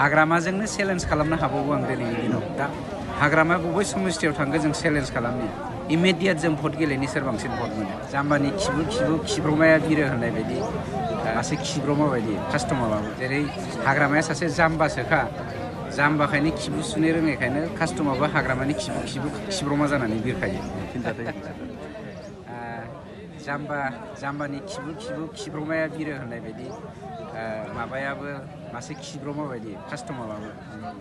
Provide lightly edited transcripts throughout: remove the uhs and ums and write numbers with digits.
हाग्रामाजोंनो challenge खालामनो हाबावो आं दिनैनि दिनाव दा हाग्रामा बबे समस्थियाव थांगो जों चेलेन्ज खालामनो इमिडियेट जों भट गेलेनि सोर बांसिन भट मोनो जाम्बानि खिब्रमाया बिरो होननाय बायदि सासे खिब्रमा बायदि कास्टमारबाबो जेरै हाग्रामाया सासे जाम्बासोखा जाम्बाखायनो खिबु सुनो रोङैखायनो कास्टमारबो हाग्रामानि खिब्रमा जानानै बिरखायो जाम्बानि खिब्रमाया बिरो होननाय बायदि माबायाबो मासे खिब्रमा बायदि कास्टमारबाबो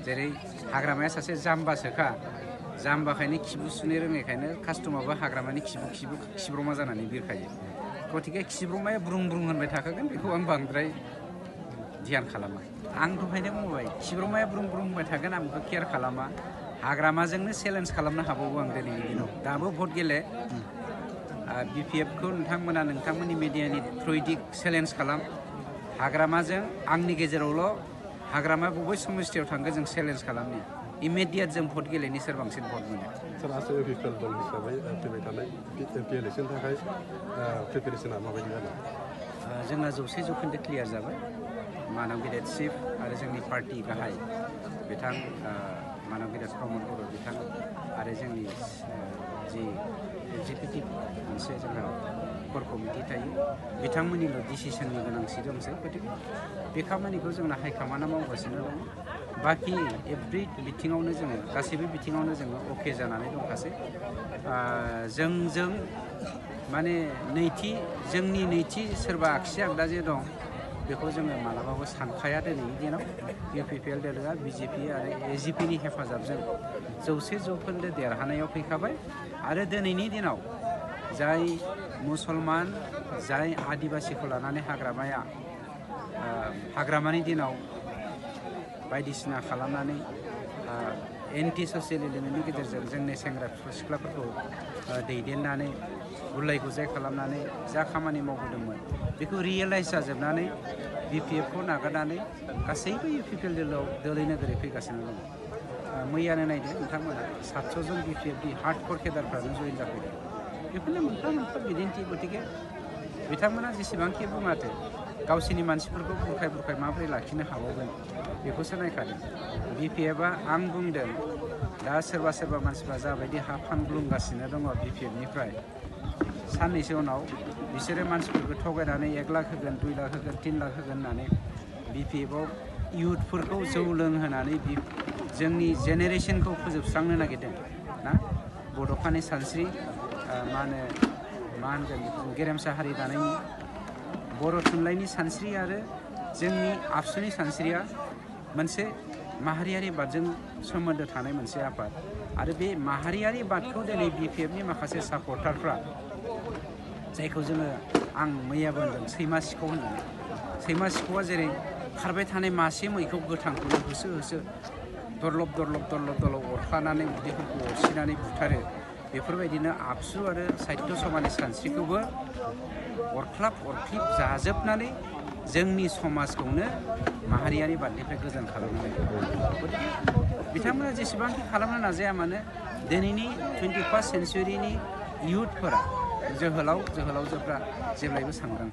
जेरै हाग्रामाया सासे जाम्बासोखा जाम्बाखायनो खिबु सुनो रोङैखायनो कास्टमारबो हाग्रामानि खिब्रमा जानानै बिरखायो गतिके खिब्रमाया ब्रुं ब्रुं होनबाय थाखागोन बेखौ आं बांद्राय ध्यान खालामा आं दहायनो बुंबाय खिब्रमाया ब्रुं ब्रुं होनबाय थागोन आं बेखौ केयार खालामा हाग्रामाजोंनो चेलेन्ज खालामनो हाबावो आं दिनैनि दिनाव दाबो भट गेले बिपिएफखौ नोंथांमोननि मिडियानि थ्रुयै चेलेन्ज खालाम हाग्रामाजों आंनि गेजेरावल' हाग्रामा बबे समस्थियाव थांगो जों चेलेन्ज खालामनि इमिडियेट जों भट गेलेनि सोर बांसिन भट मोनो सार आसाम इउपिपिएल दल हिसाबै फैबाय थानाय एमपि इलेक्सन थाखाय प्रिपेरेसना माबायदि जादों जोंना 100% क्लियार जाबाय मानव गिदिर चिफ आरो जोंनि पार्टी गाहाय बिथां मानव गिदिर प्रमद बर' बिथां आरो जोंनि जि एक्जिकिउटिभ मोनसे जोंहा कोर कमिटि थायो बिथांमोननिल' डिसिसननि गोनांथि दंसै गतिके बे खामानिखौ जोंना हाइकमान्डआ मावगासिनो दं बाखि एभ्रि बिथिङावनो जोङो गासैबो बिथिङावनो जोङो अके जानानै दंखासै जोंजों माने जोंनि नैथि सोरबा आगसि आगदा जे दं बेखौ जोङो मालाबाबो सानखाया दिनैनि दिनाव इउपिपिएल दोलोआ बिजेपि आरो एजिपिनि हेफाजाबजों 100% देरहानायाव फैखाबाय आरो दिनैनि दिनाव जाय मुसलमान जाय आदिबासिखौ लानानै हाग्रामानि दिनाव बायदिसिना खालामनानै एन्टि ससियेल एलिमेन्टनि गेजेरजों जोंनि सेंग्रा सिख्लाफोरखौ दैदेननानै गुलाय गुजाय खालामनानै जा खामानि मावबोदोंमोन बेखौ रियेलाइज जाजोबनानै बिपिएफखौ नागारनानै गासैबो इउपिपिएल दोलै नोगोरै फैगासिनो दं मैयानो नायदो नोंथांमोना 700 जन बिपिएफनि हार्डक'र केडारफ्रानो जइन जाफैदों बेफोरनो मोनफा मोनफा बिदिन्थि गतिके बिथांमोना जेसेबांखि बुङाथो गावसोरनि मानसिफोरखौ बुरखाय माबोरै लाखिनो हाबावगोन बेखौसो नायखादों बिपिएफआ आं बुंदों दा सोरबा मानसिफ्रा जाबायदि हा फानग्लुंगासिनो दङ बिपिएफनिफ्राय साननैसो उनाव बिसोरो मानसिफोरखौ थगायनानै 1 लाख होगोन 2 लाख होगोन 3 लाख होगोन होननानै बिपिएफआव इयुथफोरखौ जौ लोंहोनानै जोंनि जेनेरेसनखौ फोजोबस्रांनो नागिरदों ना बड'फानि सानस्रि मा होनगोन गेरेमसा हारि दानायनि बर' थुनलाइनि सानस्रि आरो जोंनि आबसुनि सानस्रिया मोनसे माहारियारि बादजों सोमोन्दो थानाय मोनसे आफाद आरो बे माहारियारि बादखौ दिनै बिपिएफनि माखासे सापर्टारफ्रा जायखौ आं मैयाबो होनदों सैमा सिखाव होननानै सैमा सिखावआ जेरै खारबाय थानाय मासे मैखौ गोथांखौनो होसो दरलब अरख्लानानै उदैफोरखौ अरसिनानै बुथारो बेफोरबायदिनो आबसु आरो साहित्य समाजनि सानस्रिखौबो अरख्लिब जाजोबनानै जोंनि समाजखौनो माहारियारि बादनिफ्राय गोजान खालामनानै गतिके बिथांमोना जेसेबांखि खालामनो नाजाया मानो दिनैनि 21st सेन्चुरिनि इयुथफोरा जोहोलावजोफ्रा जेब्लायबो सांग्रां